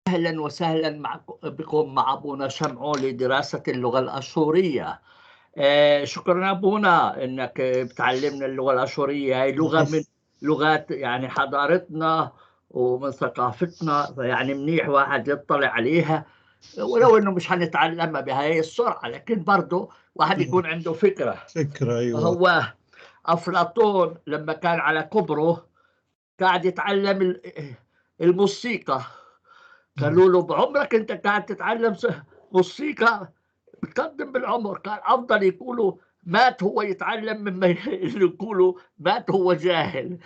أهلا وسهلا بكم مع أبونا شمعون لدراسة اللغة الأشورية. شكرا أبونا إنك بتعلمنا اللغة الأشورية، هي لغة من لغات يعني حضارتنا ومن ثقافتنا، فيعني منيح واحد يطلع عليها، ولو إنه مش حنتعلمها بهاي السرعة، لكن برضه واحد يكون عنده فكرة. فكرة، أيوة. هو أفلاطون لما كان على كبره قاعد يتعلم الموسيقى، قالوا له بعمرك انت قاعد تتعلم موسيقى، بتقدم بالعمر. قال افضل يقولوا مات هو يتعلم مما يقولوا مات هو جاهل.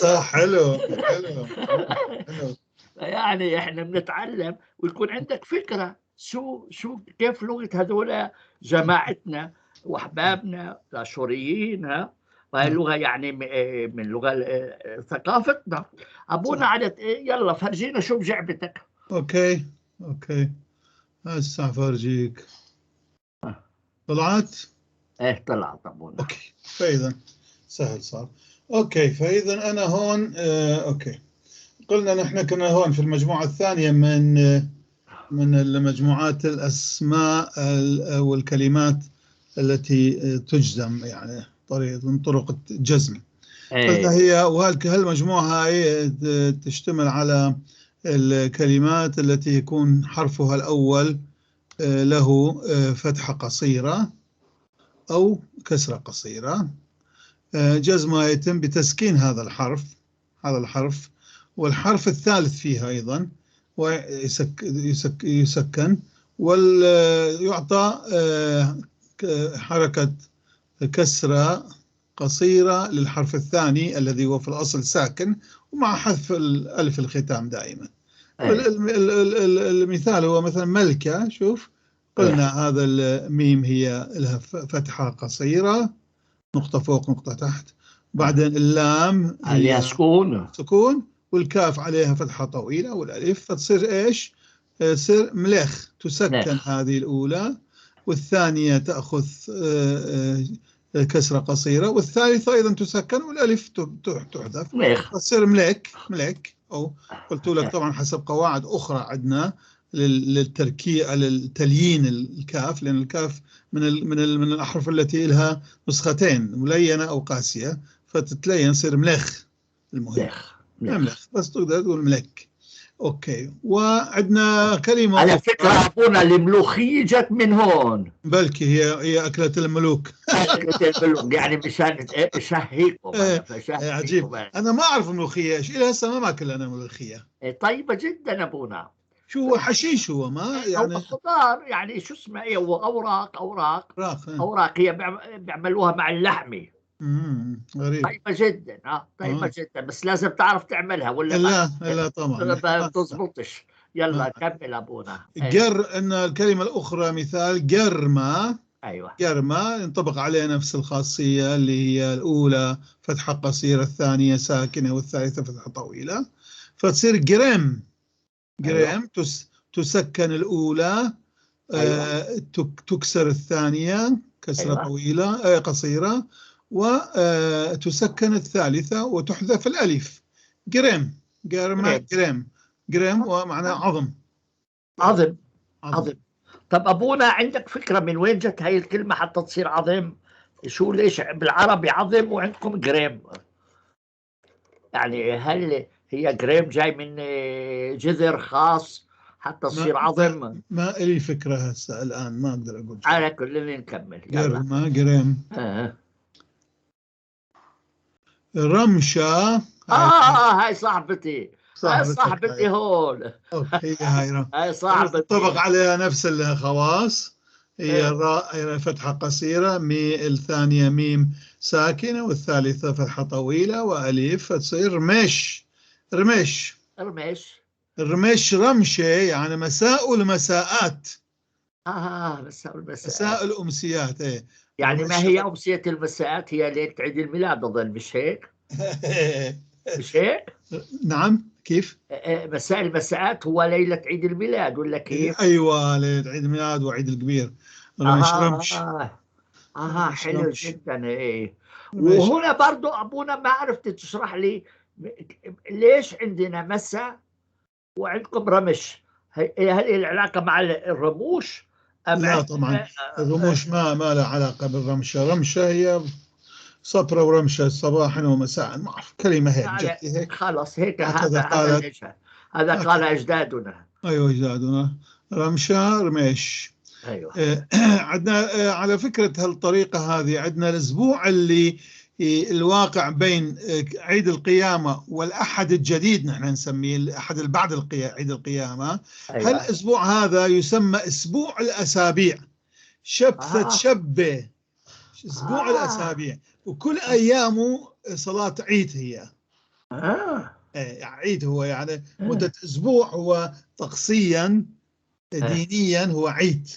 صح، حلو حلو حلو. يعني احنا بنتعلم ويكون عندك فكرة شو كيف لغة هذول جماعتنا واحبابنا الاشوريين، ها، وهي اللغة يعني من لغة ثقافتنا. ابونا عدت، يلا فرجينا شو بجعبتك. okay okay، هسه فرجيك. طلعت؟ ايه طلعت ابونا. okay، فاذا سهل صار. okay، فاذا انا هون okay، قلنا نحن كنا هون في المجموعة الثانية من المجموعات الاسماء والكلمات التي تجزم، يعني طريقة من طرق الجزم. قلنا هي وهالمجموعة هاي تشتمل على الكلمات التي يكون حرفها الأول له فتحة قصيرة أو كسرة قصيرة. جزمها يتم بتسكين هذا الحرف، هذا الحرف والحرف الثالث فيها أيضا، ويسكن ويعطى حركة كسرة قصيرة للحرف الثاني الذي هو في الأصل ساكن، ومع حذف الألف الختام دائما. المثال هو مثلا ملكة. شوف، قلنا هذا الميم هي لها فتحة قصيرة، نقطة فوق نقطة تحت، بعدين اللام عليها سكون سكون، والكاف عليها فتحة طويلة، والألف، فتصير إيش؟ تصير ملخ، تسكن هذه الأولى، والثانية تأخذ كسرة قصيرة، والثالثة أيضا تسكن، والألف تحذف، تصير ملك. ملك، أو قلت لك طبعا حسب قواعد أخرى عندنا للتركيع للتليين الكاف، لأن الكاف من الأحرف التي لها نسختين، ملينة أو قاسية، فتتلين تصير ملخ. المهم ملخ، بس تقدر تقول ملك. okay، وعندنا كلمة على فكرة أبونا الملوخية جت من هون، بلكي هي أكلة الملوك. أكلة الملوك، يعني مشان أشهيكم. عجيب، أنا ما أعرف الملوخية إيش، إلى هسه ما ماكل أنا ملوخية. طيبة جدا أبونا. شو هو حشيش؟ هو ما يعني هو خضار، يعني شو اسمه، إيه هو أوراق أوراق أوراق، هي بيعملوها مع اللحمة. غريب. طيبة جدا، طيبة جدا، بس لازم تعرف تعملها ولا لا لا طبعا ما بتزبطش. يلا كمل أبونا. جر، إن الكلمة الأخرى مثال جرما. أيوة، جرما ينطبق عليها نفس الخاصية اللي هي الأولى فتحة قصيرة، الثانية ساكنة، والثالثة فتحة طويلة، فتصير جرم. جرم. أيوة. تسكن الأولى. أيوة. تكسر الثانية كسرة. أيوة. طويلة قصيرة، وتسكن الثالثة وتحذف الألف. جرم، جرم، جرم، جرم، ومعناه عظم. عظم عظم. طب أبونا عندك فكرة من وين جت هاي الكلمة حتى تصير عظم؟ شو ليش بالعربي عظم وعندكم جرم؟ يعني هل هي جريم جاي من جذر خاص حتى تصير عظم؟ ما إلي فكرة هسه الآن، ما أقدر أقول. على كل نكمل. جرم، جرم. رمشة. هاي صاحبتي، هاي صاحبتي هون. هي هاي هاي صاحبتي. طبق عليها نفس الخواص، هي الراء فتحة قصيرة، مي الثانية ميم ساكنة، والثالثة فتحة طويلة وألف، فتصير رمش. رمش، رمش، رمش، رمشة، يعني مساء المساءات. مساء المساءات، مساء الأمسيات. إيه يعني ما هي أمسية المساءات؟ هي ليلة عيد الميلاد أظن، مش هيك؟ مش هيك؟ نعم، كيف؟ مساء المساءات هو ليلة عيد الميلاد ولا كيف؟ أيوة، ليلة عيد الميلاد وعيد الكبير. رمش. رمش. حلو. رمش. جدا. إيه، وهنا برضو أبونا ما عرفت تشرح لي ليش عندنا مساء وعندكم رمش. هل العلاقة مع الرموش؟ أم لا طبعا الرموش ما لها علاقة بالرمشة. رمشة هي صفرة ورمشة صباحا ومساء، ما أعرف كلمة هيك جت هيك خلص هيك. هذا قال أجدادنا. أيوة أجدادنا، رمشة رميش. أيوة. عندنا على فكرة هالطريقة هذه عندنا الأسبوع اللي الواقع بين عيد القيامة والأحد الجديد، نحن نسميه الأحد اللي بعد عيد القيامة. أيوة. هالأسبوع هذا يسمى أسبوع الأسابيع، شبثة شبة، أسبوع الأسابيع، وكل أيامه صلاة عيد هي. عيد هو يعني مدة أسبوع، هو طقسيا دينيا هو عيد.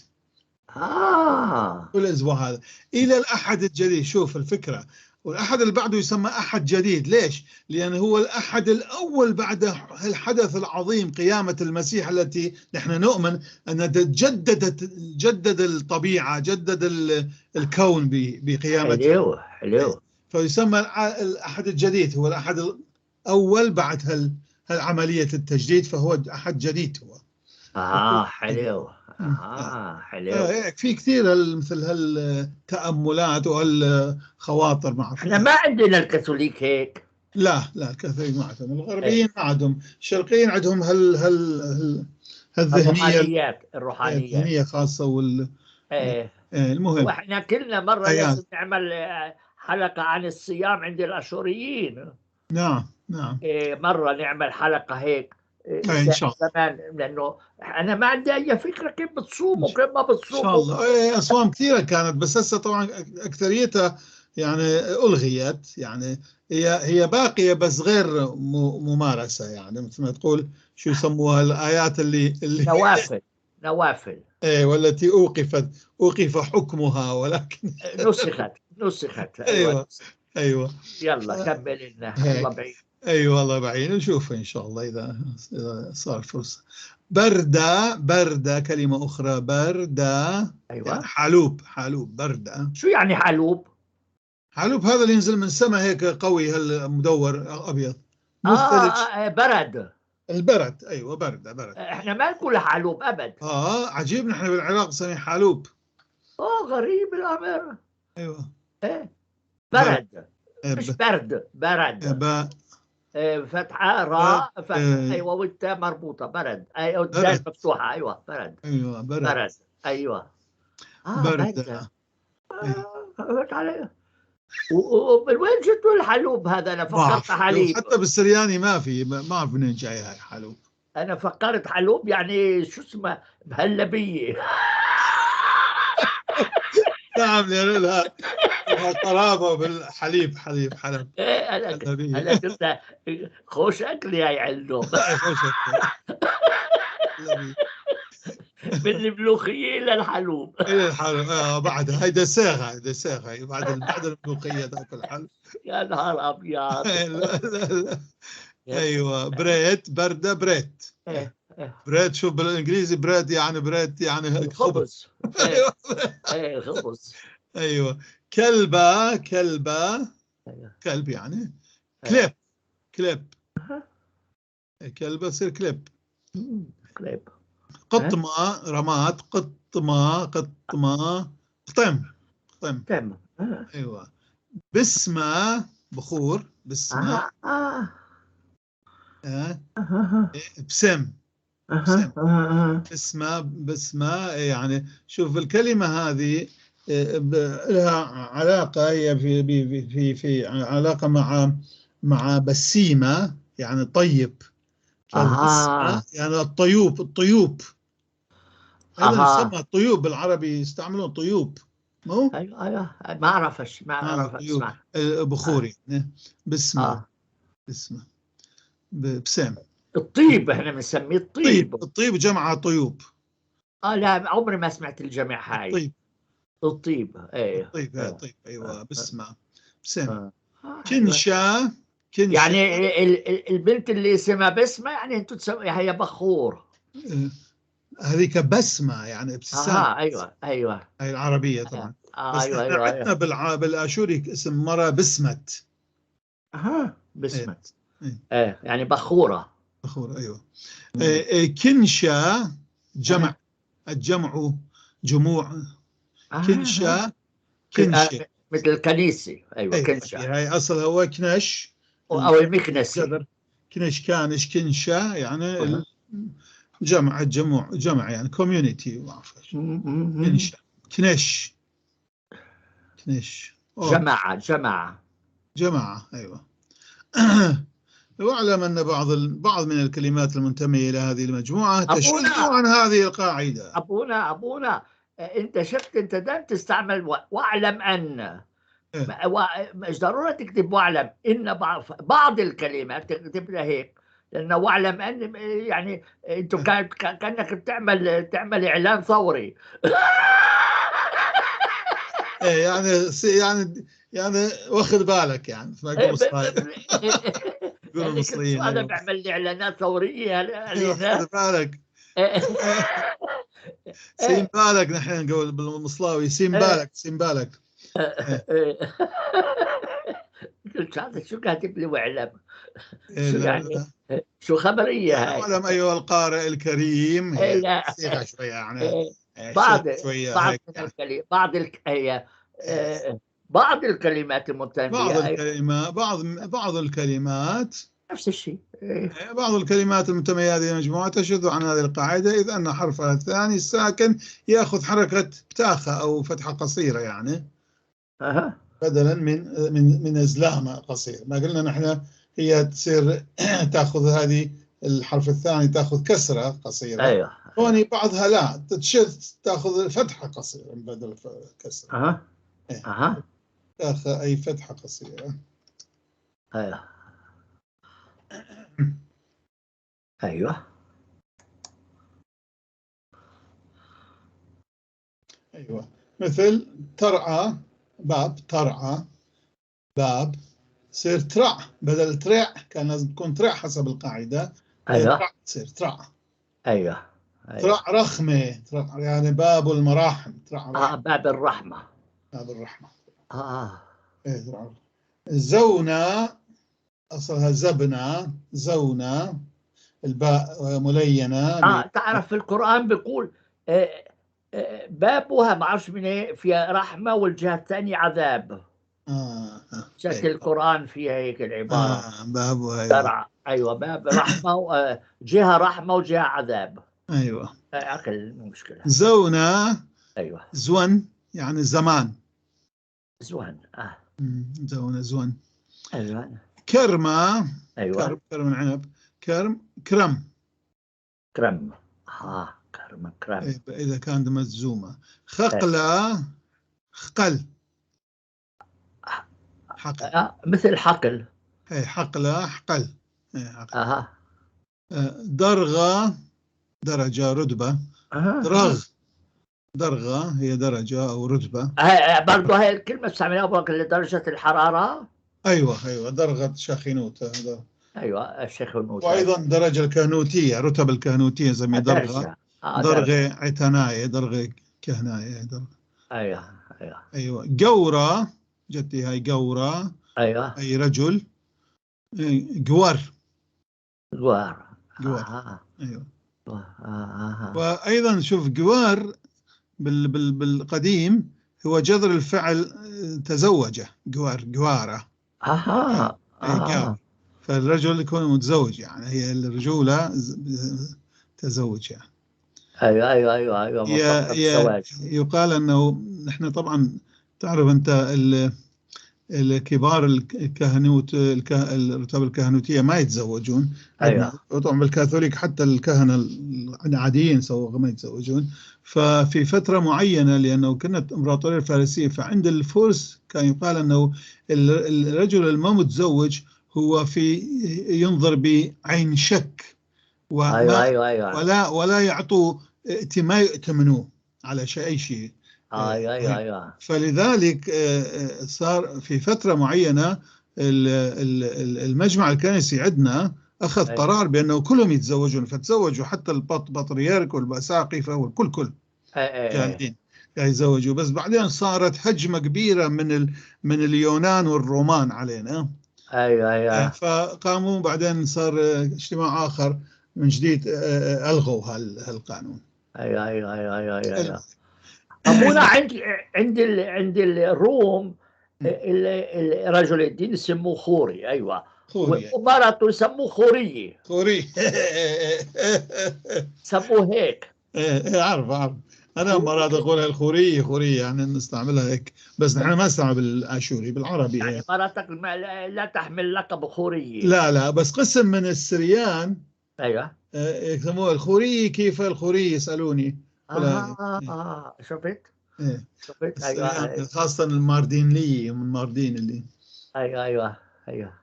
كل أسبوع هذا إلى الأحد الجديد. شوف الفكرة، والأحد اللي بعده يسمى أحد جديد. ليش؟ لأن هو الأحد الأول بعد الحدث العظيم قيامة المسيح، التي نحن نؤمن أن جدد الطبيعة، جدد الكون بقيامته. حلو حلو. فيسمى الأحد الجديد، هو الأحد الأول بعد هالعملية التجديد، فهو أحد جديد هو. حلو. حلو. في كثير مثل هالتأملات وهالخواطر. ما احنا ما عندنا الكاثوليك هيك. لا لا، الكاثوليك ما عندهم، الغربيين ما عندهم، الشرقيين عندهم هال هال هالذهنية، الروحانيات الذهنية خاصة المهم واحنا كلنا مرة لازم نعمل حلقة عن الصيام عند الأشوريين. نعم نعم. مرة نعمل حلقة هيك إن شاء الله. زمان، لأنه أنا ما عندي أي فكرة كيف بتصوموا كيف ما بتصوموا. إن شاء الله. أصوام كثيرة كانت، بس هسه طبعا أكثريتها يعني ألغيت، يعني هي باقية بس غير ممارسة، يعني مثل ما تقول شو يسموها الآيات اللي نوافل نوافل. إيه، والتي أوقف حكمها، ولكن نسخت. أيوة أيوة. يلا كمل لنا، الله بعين. ايوه الله بعين، نشوف ان شاء الله اذا صار فرصه. بردة، بردة كلمه اخرى، بردة. ايوه يعني حلوب، حلوب بردة. شو يعني حلوب؟ حلوب هذا اللي ينزل من السماء هيك قوي، هالمدور ابيض مو ثلج. برد. البرد، ايوه بردة برد. احنا ما نقول حلوب ابد. عجيب، نحن بالعراق نسميه حلوب. غريب الامر. ايوه. ايه برد، مش برد، برد. فتحة راء فتحة، أيوة، والتاء مربوطة، برد. أيوة، الدال مفتوحة، أيوة برد. أيوة برد. برد. أيوة. برد. أيوة. ومن وين جبتوا الحلوب هذا؟ أنا فكرت حليب. حتى بالسرياني ما في، ما أعرف منين جاي هاي حلوب. أنا فكرت حلوب يعني شو اسمه مهلبية. نعم، لأنه لها قرابة بالحليب، حليب حلب. أنا قلت خوش أكل يا عندهم. خوش أكل. من الملوخية إلى الحلوب. إلى الحلوب، بعدها هيدا ساغة، هيدا ساغة بعد الملوخية تاكل حلوب. يا نهار أبيض. لا لا لا. أيوة bread، بردة، bread. bread، شو بالإنجليزي bread يعني bread يعني خبز. ايه خبز. ايوه. كلبة، كلبة، كلب يعني كليب، كليب، كلبة تصير كليب، كليب. قطمة، رماد، قطمة، قطمة، قطم، قطم، قطم. ايوه. بسمة، بخور، بسمة. بسم، بسمة، بسمة. يعني شوف الكلمة هذه لها علاقة، هي في في في علاقة مع بسيمة، يعني طيب. يعني الطيوب، الطيوب هذا يسمى الطيوب بالعربي، يستعملون طيوب. مو؟ ايوه ايوه، ما اعرفش، ما اعرف اسمع. بخوري، بسمة، بسمة، بسام. الطيب احنا بنسميه الطيب. الطيب جمعة طيوب. لا عمري ما سمعت الجمع هاي. الطيب، الطيب، ايوه الطيب، الطيب، ايوه. بسمة، بسام. كنشا، كنشا يعني البنت اللي اسمها بسمة، يعني انتم تسميها هي بخور. هذيك بسمة يعني ابتسامة. ايوه ايوه، هي العربية طبعا. بس ايوه ايوه. عندنا بالاشوري اسم مرة بسمت. بسمت. ايه يعني بخورة. فخورة أيوة. كنشا جمع، الجمع جموع. كنشا كنشا مثل الكنيسة. أيوة كنشا. هاي أصلها هو كنش أو المكنسة. كنش كانش كنشا يعني جمع، الجموع جمع يعني community. كنشا كنش كنش جماعة جماعة جماعة أيوة. واعلم أن بعض من الكلمات المنتمية إلى هذه المجموعة تشذ عن هذه القاعدة. أبونا أنت شفت، أنت دائما تستعمل واعلم أن، مش ضرورة تكتب واعلم إن، بعض الكلمات تكتب لها هيك، لأن واعلم أن يعني أنت كأنك بتعمل إعلان ثوري. إيه يعني واخذ بالك يعني يقولوا المصريين هذا بيعمل اعلانات ثوريه. واخذ بالك، سين بالك، نحن نقول بالمصلاوي سين بالك، سين بالك. قلت هذا شو كاتب لي واعلم؟ شو يعني شو خبريه هاي؟ واعلم ايها القارئ الكريم، هي صيغه شويه يعني بعض الكلمات المنتمية، بعض الكلمات نفس الشيء. بعض الكلمات المنتمية هذه المجموعة تشذ عن هذه القاعدة، إذ أن حرفها الثاني الساكن يأخذ حركة بتاخة أو فتحة قصيرة يعني بدلا من إزلامة قصير. ما قلنا نحن هي تصير تأخذ هذه الحرف الثاني تأخذ كسرة قصيرة. أيوه. هون بعضها لا تشذ تأخذ فتحة قصيرة بدل كسرة. تأخذ أي فتحة قصيرة. أيوه أيوه أيوه. مثل ترعى باب، ترعى باب تصير ترع بدل ترع، كان لازم تكون ترع حسب القاعدة. أيوه ترع تصير ترع. أيوه أيوه. ترع رخمة، ترع يعني باب المراحم، ترع باب الرحمة، باب الرحمة. إيه ترع. زونا أصلها زبنة، زونا الباء ملينة. تعرف في القرآن بيقول بابها ما اعرفش من ايه فيها رحمة والجهة الثانية عذاب. شكل القرآن فيها هيك العبارة. بابها أيوة. أيوة باب رحمة، جهة رحمة وجهة عذاب. أيوة عقل مو مشكلة. زونا أيوة زون يعني زمان. زون زونا زون. أيوة. كرمة. أيوة كرم العنب، كرم كرم كرم. كرم كرم إذا كانت مجزومة. خقلة خقل حقل. مثل حقل. إيه حقلة حقل. إيه حقل. درغة درجة رتبة. درغ درغة هي درجة أو رتبة. برضو هاي الكلمة استعملناها لدرجة الحرارة. أيوة أيوة درغة شاخنوت هذا. أيوة الشيخنوت. وأيضا درجة الكهنوتية، رتب الكهنوتية زي درغة. درغة عتناية، درغة كهناية، درغة. أيوة أيوة أيوة. جورة جتي هاي جورة. أيوة أي رجل. جوار جوار جوار. أيوة. وأيضا شوف جوار بالقديم هو جذر الفعل تزوجه، جوار جوارة. فالرجل يكون متزوج يعني، هي الرجولة تزوج يعني. أيوة أيوة أيوة أيوة. يقال أنه نحن طبعا تعرف أنت الكبار الكهنوت الرتب الكهنوتية ما يتزوجون. أيوة. وطبعا بالكاثوليك حتى الكهنة العاديين سووا ما يتزوجون. ففي فترة معينة لأنه كانت الإمبراطورية الفارسية، فعند الفرس كان يقال أنه الرجل الما متزوج هو في ينظر بعين شك، وما أيوة أيوة أيوة. ولا يعطوا ما يؤتمنوه على شيء أي شيء. أيوة أيوة أيوة. فلذلك صار في فترة معينة المجمع الكنسي عندنا أخذ أيوة. قرار بأنه كلهم يتزوجون، فتزوجوا حتى البطريرك والبساقفة والكل كل جالدين يتزوجوا. بس بعدين صارت هجمة كبيرة من اليونان والرومان علينا. ايوه ايوه. فقاموا بعدين صار اجتماع آخر من جديد، ألغوا هالقانون. ايوه ايوه ايوه ايوه ايوه. ابونا عند الروم رجل الدين يسموه خوري. ايوه خوري. ومرته يسموه خوريه. خوري سموه هيك. ايه عارف عارف. انا مرات اقولها الخوريه خوريه، يعني نستعملها هيك، بس نحن ما نستعمل بالاشوري، بالعربي. يعني مرتك لا تحمل لقب خوريه. لا لا، بس قسم من السريان ايوه يسموها الخوريه. كيف الخوريه؟ يسالوني. شفت؟ إيه. شفت؟ ايوه، خاصة الماردينلية، من ماردين اللي ايوه ايوه ايوه.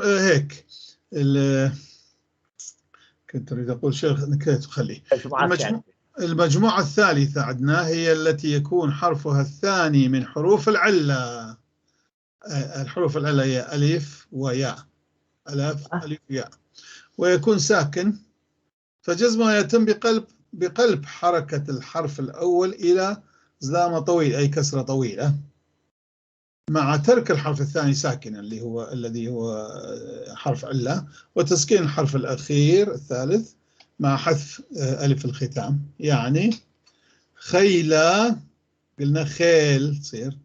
هيك كنت اريد اقول شيء نكيت خليه. المجموعة الثالثة عندنا هي التي يكون حرفها الثاني من حروف العلة. الحروف العلة هي ألف وياء، ألف ألف ياء، ويكون ساكن، فجزمها يتم بقلب حركة الحرف الأول إلى زلامة طويلة، أي كسرة طويلة، مع ترك الحرف الثاني ساكنا اللي هو الذي هو حرف علة، وتسكين الحرف الأخير الثالث مع حذف ألف الختام. يعني خيلة قلنا خيل، تصير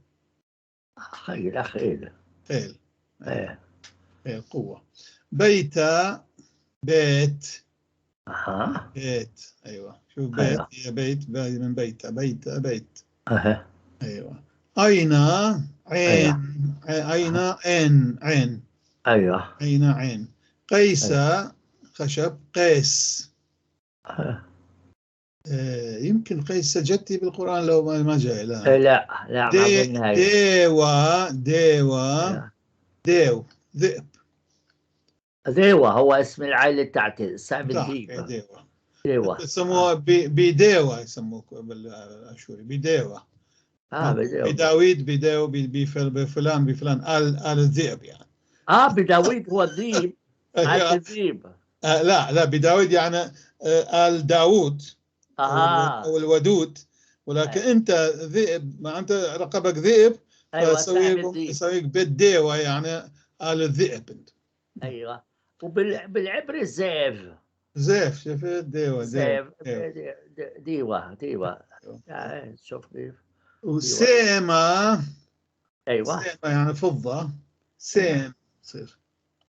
خيلة خيل خيل خيل قوة. بيتا بيت. أها بيت. أيوة شوف بيت. أيوة. هي بيت من بيتا، بيتا بيت. أها أيوة. أين عين. أيوة. أين عين عين. أيوة أين عين. قيس. أيوة. خشب قيس. أه. يمكن قيس سجدتي بالقرآن لو ما جاي. لا لا لا ما ديوة ديوة. أيوة. ديو ذئب. ديوة هو اسم العائلة تاعتي، سامي الديب. ديوة ديوة يسموها بيديوة، يسموك بالاشوري بيديوة. بداويد بداويد بداو بفلان بفلان آل الذئب يعني. بداويد هو الذئب. آل الذئب. لا لا، بداويد يعني آل داوود. أو الودود، ولكن أنت ذئب، ما أنت لقبك ذئب. أيوة تسويك بديوة يعني آل الذئب أنت. أيوة. وبالعبري زيف. زيف شفت ديوة. زيف ديوة ديوة. يعني شوف كيف. وسيمة. أيوة سيمة يعني فضة. سيم تصير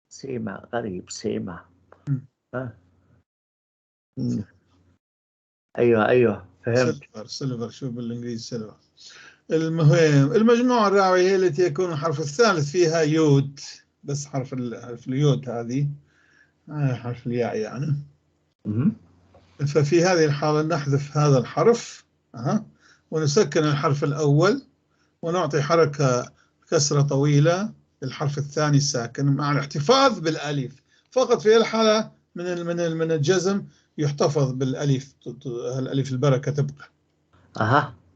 سيمة. غريب سيمة. أيوة أيوة فهمت. silver silver، شو بالإنجليزي silver. المهم المجموعة الرابعة هي التي يكون الحرف الثالث فيها يود، بس حرف اليود هذه، حرف الياء يعني. ففي هذه الحالة نحذف هذا الحرف ونسكن الحرف الأول ونعطي حركة كسرة طويلة للحرف الثاني الساكن مع الاحتفاظ بالألف فقط. في الحالة من الجزم يحتفظ بالألف، الألف البركة تبقى.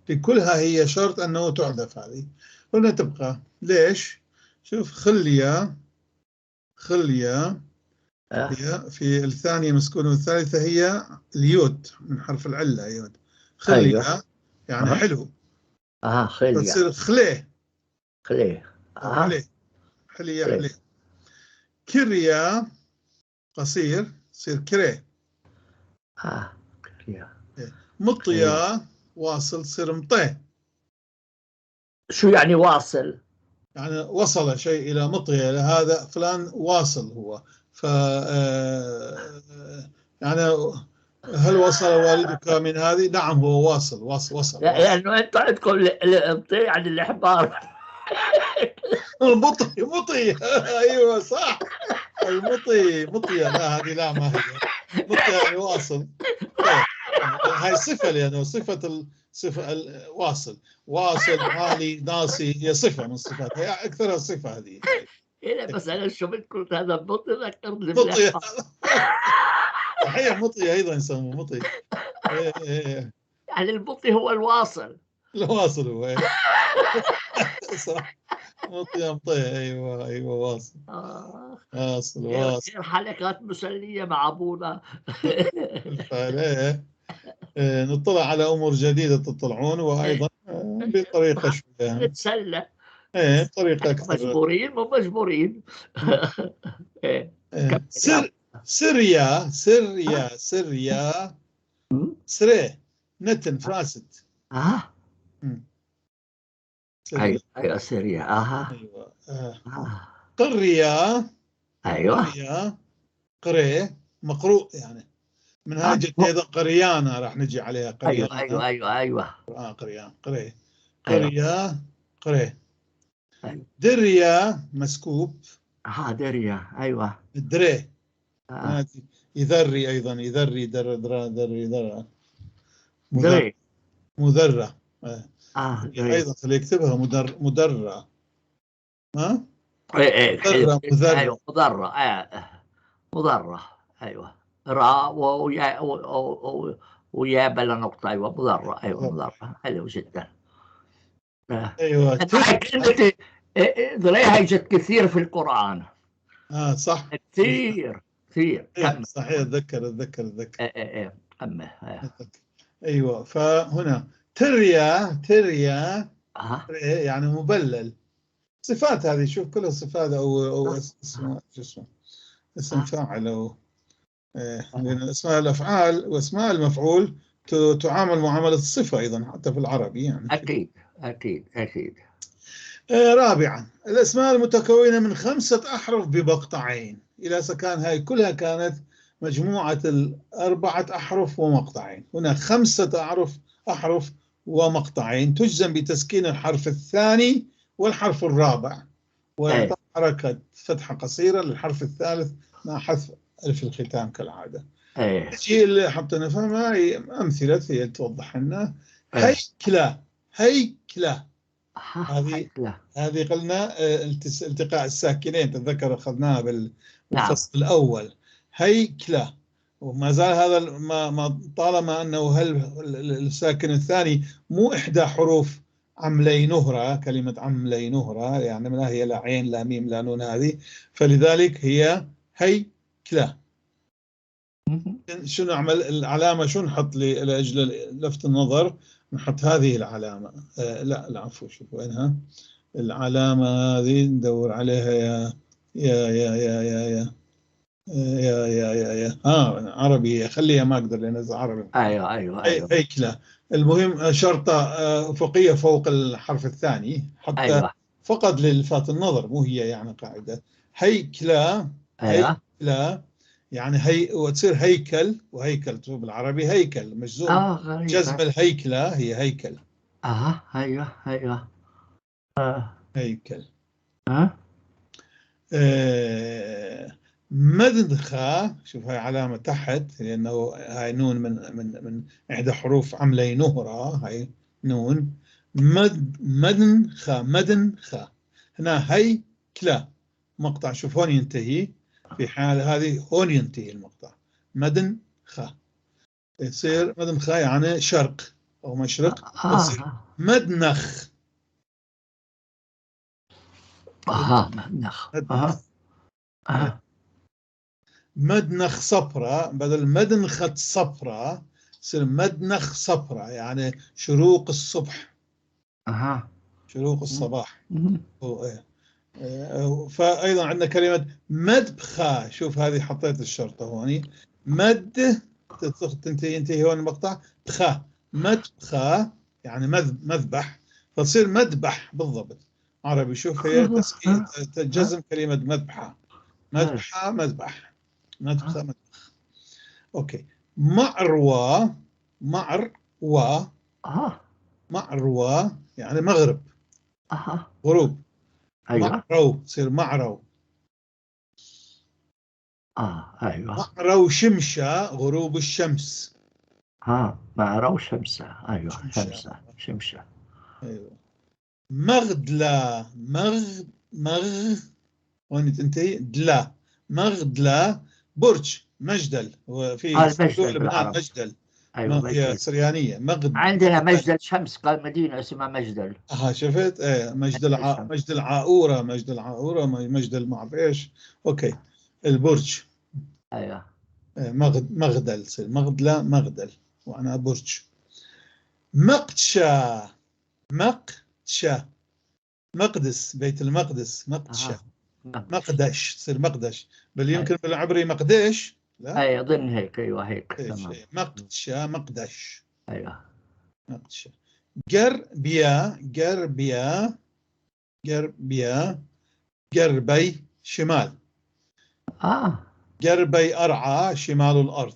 في كلها هي شرط أنه تحذف هذه، قلنا تبقى. ليش؟ شوف خلية خلية هي في الثانية مسكونة، والثالثة هي اليود من حرف العلة يود. خلية. أيوة. يعني حلو. خلية تصير خليه خليه. خليه حلية حليه. كريا قصير تصير كري. كريا. مطيا واصل تصير مطي. شو يعني واصل؟ يعني وصل شيء إلى مطية، هذا فلان واصل هو. ف يعني هل وصل والدك من هذه؟ نعم هو واصل واصل وصل. لأنه أنتم عندكم المطي يعني الإحبار. المطي مطي. أيوه صح، المطي مطية. لا هذه لا ما هي مطي يعني واصل. هاي صفة، لأنه صفة صفة واصل واصل عالي ناصي، هي صفة من صفات، هي أكثرها صفة هذه. إيه بس أنا شفت كنت هذا مطي ذكرني مطي. صحيح مطي أيضا يسموه مطي. إيه. يعني المطي هو الواصل. الواصل هو. صح مطي مطي. أيوة أيوة واصل. واصل واصل. حلقات مسلية مع أبونا. بالفعل. إيه. نطلع على أمور جديدة تطلعون، وأيضا بطريقة شوية نتسلى. ايه بطريقة أكثر. مجبورين مو مجبورين. إيه. إيه. سريا سريا سريا سري نتن فراست. ايوه ايوه سريا. ايوه. قرية. ايوه قرية قري مقروء يعني من هاي جت ايضا قريانة، راح نجي عليها قريانة. ايوه ايوه ايوه ايوه. قريان قري قرية قري. دريا مسكوب. دريا ايوه. دري. يذري ايضا، يذري در درا دري درا. دري مذرة. ايضا خليه يكتبها مدرة. ها؟ ايه مدرة مذرة. ايوه مضرة. مضرة ايوه. راء ويا ويا بلا نقطة. ايوه مضرة. ايوه مضرة. حلو جدا. ايوه. كلمة ذريها جت كثير في القرآن. صح كثير كثير. كم صحيح. اتذكر اتذكر اتذكر. ايه كمل. ايوه. فهنا تريا تريا يعني مبلل. صفات هذه، شوف كلها صفات او اسم اسم اسم فاعل او لأن اسماء الافعال واسماء المفعول تعامل معاملة الصفة ايضا حتى في العربي يعني. اكيد اكيد اكيد. رابعا الاسماء المتكونه من 5 احرف بمقطعين. الى سكان هاي كلها كانت مجموعة الاربعة احرف ومقطعين. هنا 5 احرف ومقطعين تجزم بتسكين الحرف الثاني والحرف الرابع وإعطاء حركة فتحة قصيرة للحرف الثالث مع حذف ألف الختام كالعادة. الشيء اللي حتى نفهمها هي أمثلة هي توضح لنا. هيكلة هيكلة. هذه قلنا التقاء الساكنين، تتذكر أخذناها بالفصل الأول. هيكلة، وما زال هذا ما طالما أنه هل الساكن الثاني مو إحدى حروف عملي نهرة، كلمة عملي نهرة يعني لا هي لا عين لا ميم لا نون هذه، فلذلك هي هيكلة. شو نعمل العلامة؟ شو نحط لأجل لفت النظر؟ نحط هذه العلامة. لا لا عفوا، شوف وينها العلامة هذه، ندور عليها يا يا يا يا يا يا يا يا يا يا عربي، خليها ما اقدر لان عربي. ايوه ايوه ايوه. هيكلة. المهم شرطة أفقية فوق الحرف الثاني حتى. أيوة. فقط للفات النظر، مو هي يعني قاعدة. هيكلة. أيوة. هيكلة يعني هي وتصير هيكل، وهيكل بالعربي هيكل مجزوم. جزم الهيكلة هي هيكل. ايوه ايوه. هيكل. مدنخة، شوف هاي علامة تحت لأنه هاي نون من من من إحدى حروف عملي نهرة، هاي نون. مدنخة مدنخة. هنا هيكلة مقطع، شوف هون ينتهي، في حال هذه هون ينتهي المقطع. مدنخة يصير مدنخة يعني شرق أو مشرق. تصير مدنخ. مدنخ. مدنخ صفرة، بدل مدنخة صفرة يصير مدنخ صفرة يعني شروق الصبح. شروق الصباح. فأيضا عندنا كلمة مدبخة، شوف هذه حطيت الشرطة هوني. مد تنتهي ينتهي هون المقطع، بخة مدبخة يعني مذبح، فتصير مذبح بالضبط عربي. شوف هي تجزم كلمة مذبحة مذبحة مذبح مذبخة مذبخ. okay. معروى معروى معروى يعني مغرب. غروب. ايوه. معرو تصير معرو. ايوه. معرو شمشة غروب الشمس. معرو شمسة. ايوه شمسة شمشة. ايوه. مغدلة مغ مغ وين تنتهي؟ دلا. مغدلة برج مجدل، وفي لبنان مجدل. أيوة هي سريانية. مغد عندنا مجدل شمس، قال مدينة اسمها مجدل. شفت؟ ايه مجدل مجدل عاورة، مجدل عاورة، مجدل ما اعرف ايش. okay البرج. ايوه. مغدل تصير مغدلة مغدل، وانا برج. مقتشة مقتشة مقدس، بيت المقدس، مقدشة. مقدش. مقدش تصير مقدش، بل أي. يمكن بالعبري مقدش. لا، أي أظن هيك، أيوه هيك. إيش، تمام. إيه، مقدشة، مقدش، أيوه. مقدشة. جربيا، جربيا، جربيا، جربي شمال. جربي أرعى شمال الأرض.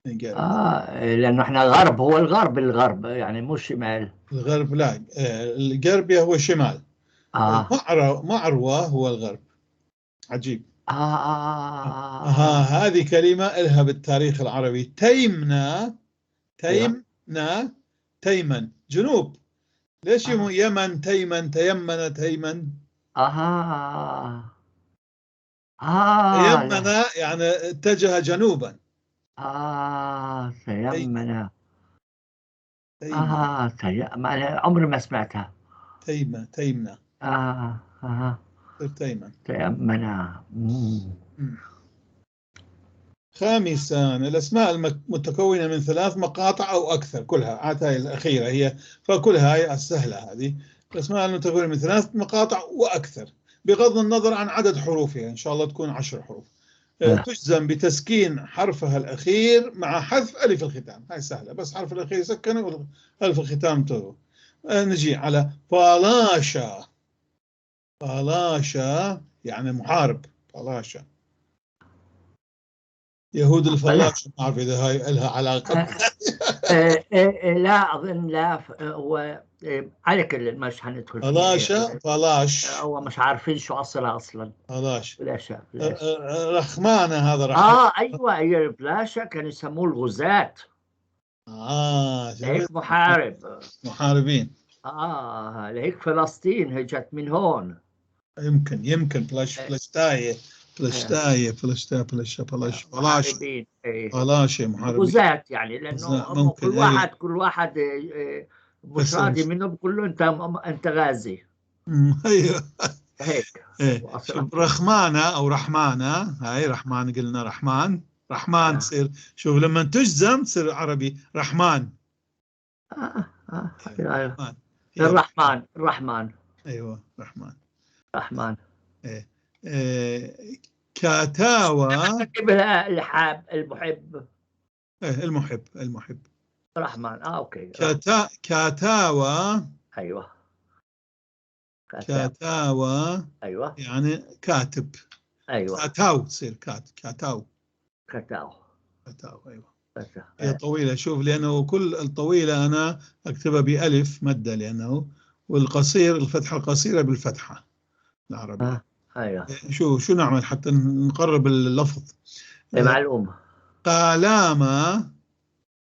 جربي. لأنه إحنا غرب، هو الغرب، الغرب يعني مو شمال. الغرب لا، الجربيا هو شمال. معروة هو الغرب. عجيب. هذه كلمة إلها بالتاريخ العربي. تيمنا، تيمنا، تيمن جنوب. ليش يمن تيمن تيمن تيمن؟ لا. تيمن يعني اتجه جنوبا. تيمن. تيمن. ما عمري ما سمعتها. تيمة، تيمنا. تيمن. تيمنا. خامسا، الأسماء المتكونة من 3 مقاطع أو أكثر، كلها عاد هاي الأخيرة هي، فكلها هاي السهلة هذه. الأسماء المتكونة من 3 مقاطع وأكثر بغض النظر عن عدد حروفها، إن شاء الله تكون 10 حروف. تجزم بتسكين حرفها الأخير مع حذف ألف الختام. هاي سهلة، بس حرف الأخير سكنه وألف الختام تروح. نجي على فلاشة. فلاشة يعني محارب. فلاشة يهود الفلاشة، ما أعرف إذا هاي لها علاقة. لا أظن، لا، هو على كل مش حندخل فيه. فلاشة، فلاش. هو مش عارفين شو أصلها أصلاً. فلاش. فلاشة، فلاش. رحمانة، هذا رحمانة. أيوة، هي الفلاشة كانوا يسموه الغزاة. هيك شفت؟ محارب. محاربين. لهيك فلسطين هجت من هون. يمكن فلشتاية، فلشتاية، فلشتاية، فلش، فلش، فلاش. محاربين، إيه. فلاشة، محاربين. غزاة يعني، لأنه غزاة، هم ممكن، إيه. كل واحد، مش بس راضي بس. منه، بقول له أنت غازي. أيوه. هيك. إيه. وأصلاً. شوف، رحمانة أو رحمانة، هاي رحمن قلنا رحمن، رحمن تصير، شوف لما تجزم تصير عربي رحمن. إيه، أيوه. رحمن. هي الرحمن، الرحمن. أيوه، رحمن. رحمن. إيه. إيه، كاتاوا. كتبها الحاب، المحب. إيه، المحب، المحب. رحمن. أوكي. كاتاوا. أيوه. كاتاوا. كاتاوا. أيوه. يعني كاتب. أيوه. كاتاو تصير كاتاو. كاتاو. كاتاو، أيوه. كاتاو. هي طويلة، شوف، لأنه كل الطويلة أنا أكتبها بألف مدة، لأنه والقصير الفتحة القصيرة بالفتحة العربية. أيوه. شو نعمل حتى نقرب اللفظ؟ إيه، معلومة. قلامة،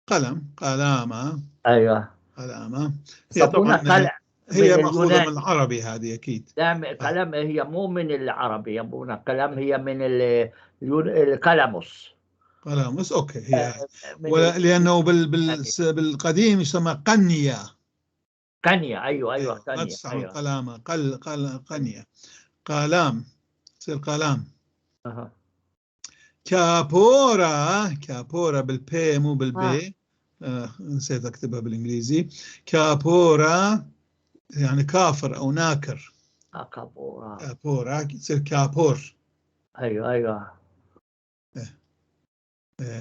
قلم، قلامة. أيوه. قلامة. هي صابونة طبعاً قلع هي من مأخوذة اليونان. من العربي هذه أكيد. لا، قلم هي مو من العربي يا أبونا، قلم هي من القلموس. قلموس، أوكي، هي من ولا لأنه بالقديم يسمى قنية. قنية، أيوه، أيوه، أيوه، ما قنية، تستعمل أيوه. قلامة، قنية. قلام، تصير قلام. كابورا، كابورا بالبي مو بالبي. نسيت أكتبها بالإنجليزي. كابورا يعني كافر أو ناكر. كابورا. كابورا تصير كابور. أيوه، أيوه.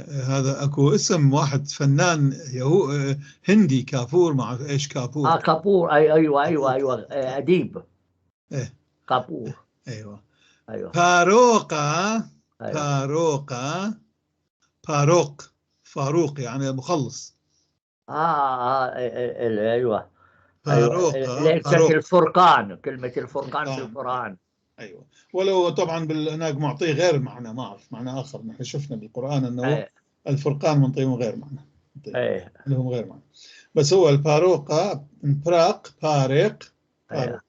هذا أكو اسم واحد فنان هندي كافور، ما أعرف إيش كابور. كابور، أي، أيوه، أيوه، كابور. أيوه، أديب. إيه. كابور. أيوه. أيوه. باروقة، أيوه. باروقة، باروق، فاروق يعني مخلص. أيوه. أيوه. باروقة، ليست باروق. الفرقان، كلمة الفرقان في الفرقان. القرآن. أيوه، ولو طبعا هناك معطيه غير معنى، ما أعرف معنى آخر. نحن شفنا بالقرآن أنه الفرقان منطيهم غير معنى. منطيهم. لهم غير معنى. بس هو الباروقة من براق، بارق، باروقة.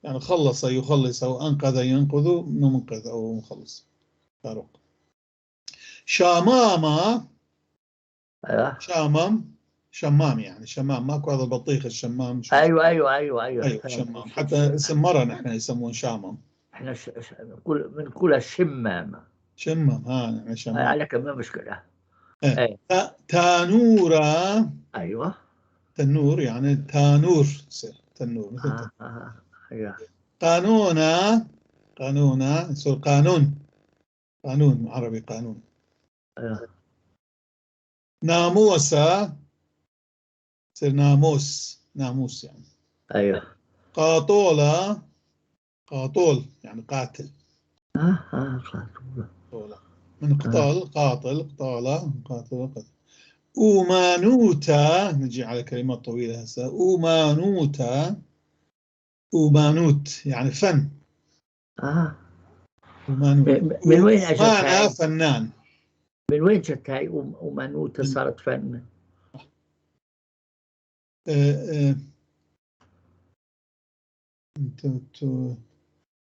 يعني خلص يخلص أو أنقذ ينقذ، منقذ أو مخلص. باروق. شامامة. شامم، شمام يعني شمام، ماكو هذا البطيخ الشمام. شمام. أيوة، أيوة، أيوة، أيوة. أيوة، شمام. حتى اسم مرة نحن يسمون شامم. إحنا بنقولها شمام. شمام، ها، نحن شمام. على كم ما مشكلة. إيه. إيه. تانورة. أيوة. تنور يعني تانور، تصير تنور مثل تنور. ايوه. قانونا، قانونا يصير قانون، قانون عربي قانون. ايوه. ناموسة يصير ناموس، ناموس يعني. ايوه. قاطولة، قاطول يعني قاتل. قاطولة. قاطولة من قتال، قاتل، قطالة، قاتل، قاتل. أومانوتا، نجي على كلمات طويلة هسه. أومانوتا، أومانوت يعني فن. أومانوت. من وين أجت أومانا هاي؟ فنان. من وين جت هاي أومانوتا صارت فن؟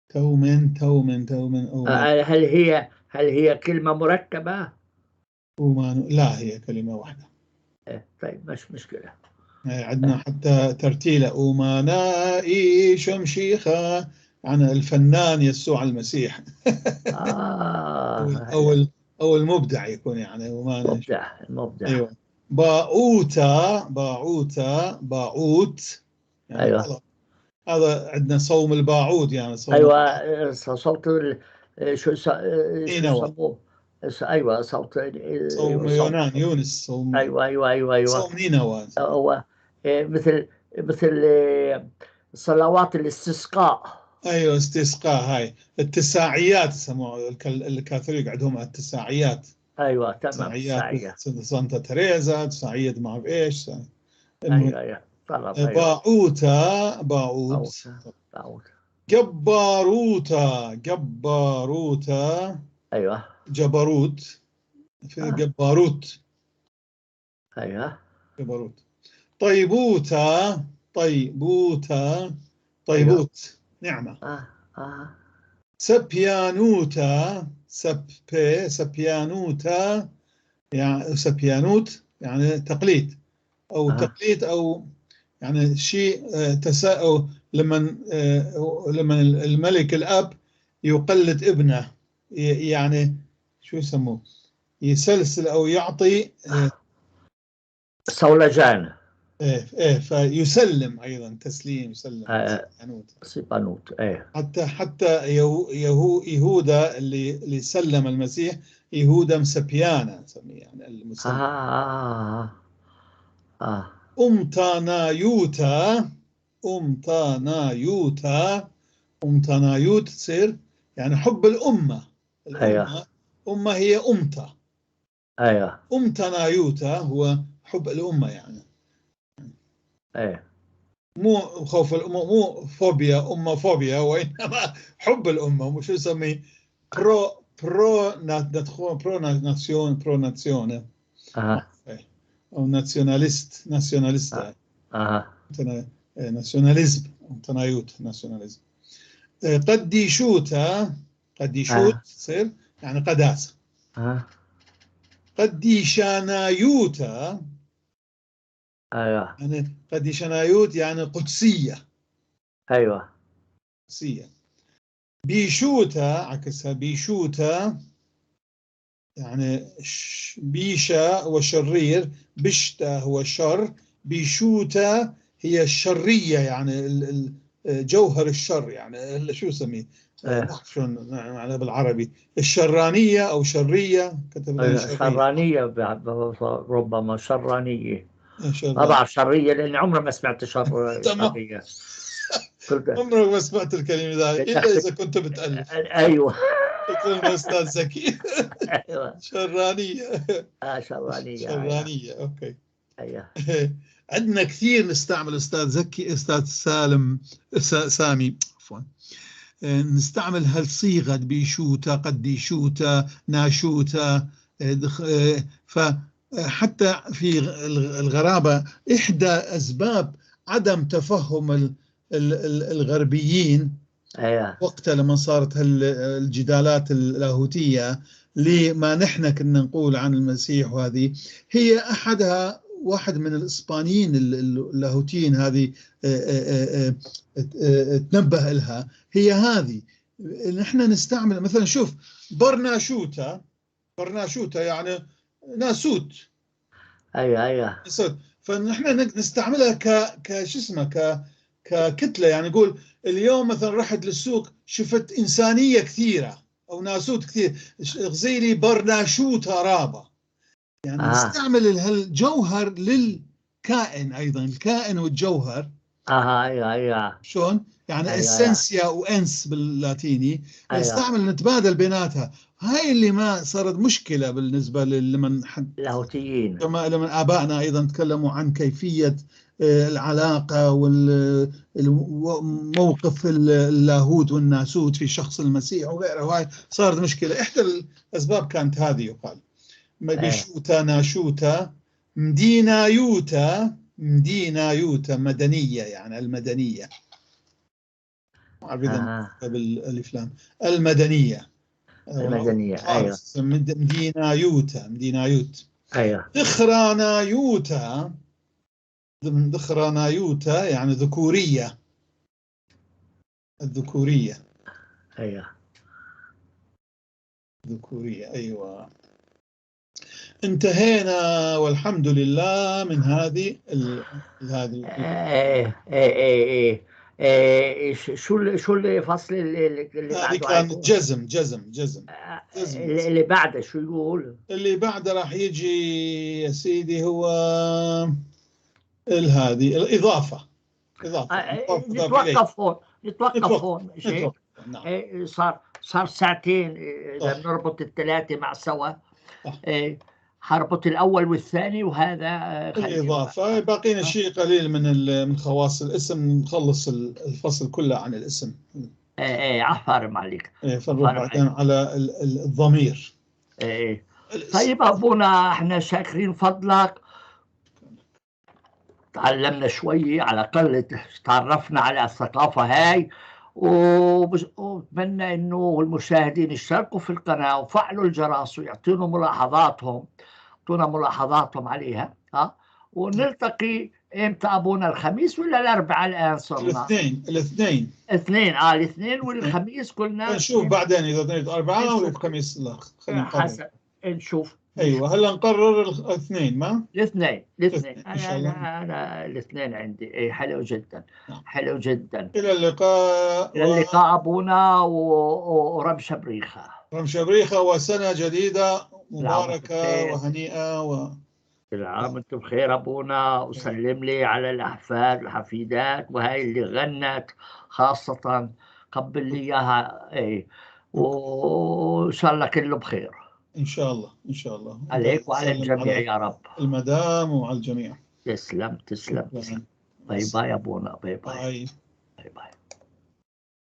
تومن، تومن، تومن، أومن. هل هي كلمة مركبة؟ لا، هي كلمة واحدة. طيب مش مشكلة. عندنا حتى ترتيلة أومانا شمشيخة عن الفنان يسوع المسيح. أو المبدع يكون يعني أومانا. مبدع، المبدع. أيوة. باعوتا، باعوتا، باعوت يعني. أيوة. هذا عندنا صوم الباعوت يعني صوم. أيوة، صوت شو يسموه؟ أيوة، صوت صوم يونان، يونس، صوم. أيوة أيوة أيوة أيوة. صوم نينوى. هو مثل صلوات الاستسقاء. أيوة، استسقاء. هاي التساعيات يسموها الكاثوليك، عندهم التساعيات. أيوة تمام. تساعيات سانتا تريزا، تساعية ما أعرف إيش. أيوة أيوة. طلب. أيوة. باعوتا، باعوت. باعوت. جباروتا، جباروتا. أيوة. جبروت، في جباروت. أيوة. جبروت. طيبوتا، طيبوتا، طيبوت. نعمة. سبيانوتا، سبي، سبيانوتا يعني سبيانوت يعني تقليد أو تقليد أو يعني شيء تساؤل. لما الملك الأب يقلد ابنه، يعني شو يسموه، يسلسل أو يعطي صولجان. إيه فيسلم أيضا، تسليم، يسلم. سبانوت. إيه. حتى يهوذا اللي سلم المسيح، يهوذا مسبيانا نسميه يعني المسلم. أمتانايوتا، أمتانايوتا، أمتانايوت تصير يعني حب الأمة. الأمة. أيوة. أمة هي أمتا. أيوة. أمتانايوتا هو حب الأمة يعني. أيوة. مو خوف الأمة، مو فوبيا، أمة فوبيا، وإنما حب الأمة. مو شو نسميه pro pro pro nation، pro nation. أو nationalist، nationalist. Nationalism، تنايوت، nationalism. قديشوتا، قديشوت تصير يعني قداسة. قديشانايوتا. أيوة. يعني قديشانايوت يعني قدسية. أيوة. قدسية. بيشوتا عكسها، بيشوتا يعني بيشا هو شرير، بشتا هو شر، بيشوتا هي الشرية يعني جوهر الشر يعني شو يسميه؟ شلون معناه بالعربي؟ الشرانية أو شرية، كتب لنا شرانية، ربما شرانية. ما بعرف شرية لأن عمري ما سمعت شرية. عمرك ما سمعت الكلمة ذا إلا إذا كنت بتألف. أيوه. شكرا أستاذ زكي. أيوه. شرانية. شرانية. شرانية، okay. أيوه. عندنا كثير نستعمل أستاذ زكي، أستاذ سالم، سامي عفوا، نستعمل هالصيغة بيشوتا، قديشوتا، ناشوتا. فحتى في الغرابة إحدى أسباب عدم تفهم الغربيين وقتها لما صارت الجدالات اللاهوتية لما نحن كنا نقول عن المسيح، وهذه هي أحدها. واحد من الإسبانيين اللاهوتيين هذه تنبه لها، هي هذه. نحن نستعمل مثلا، شوف برناشوتا، برناشوتا يعني ناسوت. ايوه ايوه. ناسوت. فنحن نستعملها ك شو اسمه ككتلة. يعني يقول اليوم مثلا رحت للسوق شفت إنسانية كثيرة أو ناسوت كثير، غزيلي برناشوتا رابا. يعني نستعمل هالجوهر للكائن أيضا، الكائن والجوهر. ايوه ايوه. شلون؟ يعني essentia و ens باللاتيني. نستعمل نتبادل بيناتها. هاي اللي ما صارت مشكلة بالنسبة لمن اللاهوتيين، لمن آبائنا أيضا تكلموا عن كيفية العلاقة والموقف اللاهوت والناسوت في شخص المسيح وغيره. وهاي صارت مشكلة. إحدى الأسباب كانت هذه، يقال بشوتا ناشوتا مدينة يوتا، مدينة يوتا مدنية، يعني المدنية. بالألف لام المدنية. المدنية أيوة. مدينة يوتا، مدينة يوت. أيوة. دخرانا يوتا، دخرانا يوتا يعني ذكورية، الذكورية. أيوة ذكورية. أيوة. انتهينا والحمد لله من هذه هذه. ايه ايه ايه شو الفصل اللي بعده؟ كان جزم جزم جزم جزم. اللي بعده شو يقول؟ اللي بعده راح يجي يا سيدي هو هذه الإضافة. إضافة. نتوقف هون، نتوقف هون. نعم. صار ساعتين إذا بنربط الثلاثة مع سوا. حربط الأول والثاني وهذا الإضافة. باقينا شيء قليل من خواص الاسم، نخلص الفصل كله عن الاسم. ايه عفارم عليك. فنروح بعدين على الضمير. ايه طيب أبونا، احنا شاكرين فضلك، تعلمنا شوي، على الأقل تعرفنا على الثقافة هاي، وبتمنى انه المشاهدين يشتركوا في القناة وفعلوا الجرس ويعطونا ملاحظاتهم، يعطونا ملاحظاتهم عليها. ونلتقي امتى ابونا؟ الخميس ولا الاربعاء؟ الان صرنا الاثنين. الاثنين اثنين الاثنين والخميس كلنا نشوف بعدين اذا اثنين اربعاء ولا الخميس. لا خلينا نقرر، نشوف. ايوه هلا نقرر الاثنين. ما الاثنين الاثنين انا الاثنين عندي. اي حلو جدا. نعم. حلو جدا. الى اللقاء. الى اللقاء ابونا ورمشه بريخه. رمشه بريخه، وسنة جديدة مباركة وهنيئه. كل عام وانتم بخير ابونا، وسلم لي على الاحفاد والحفيدات وهاي اللي غنت خاصة، قبل لي اياها. اي وان شاء الله كله بخير. إن شاء الله، إن شاء الله. عليك وعلى الجميع يا رب. المدام وعلى الجميع. تسلم تسلم تسلم. bye bye أبونا، bye bye. bye bye.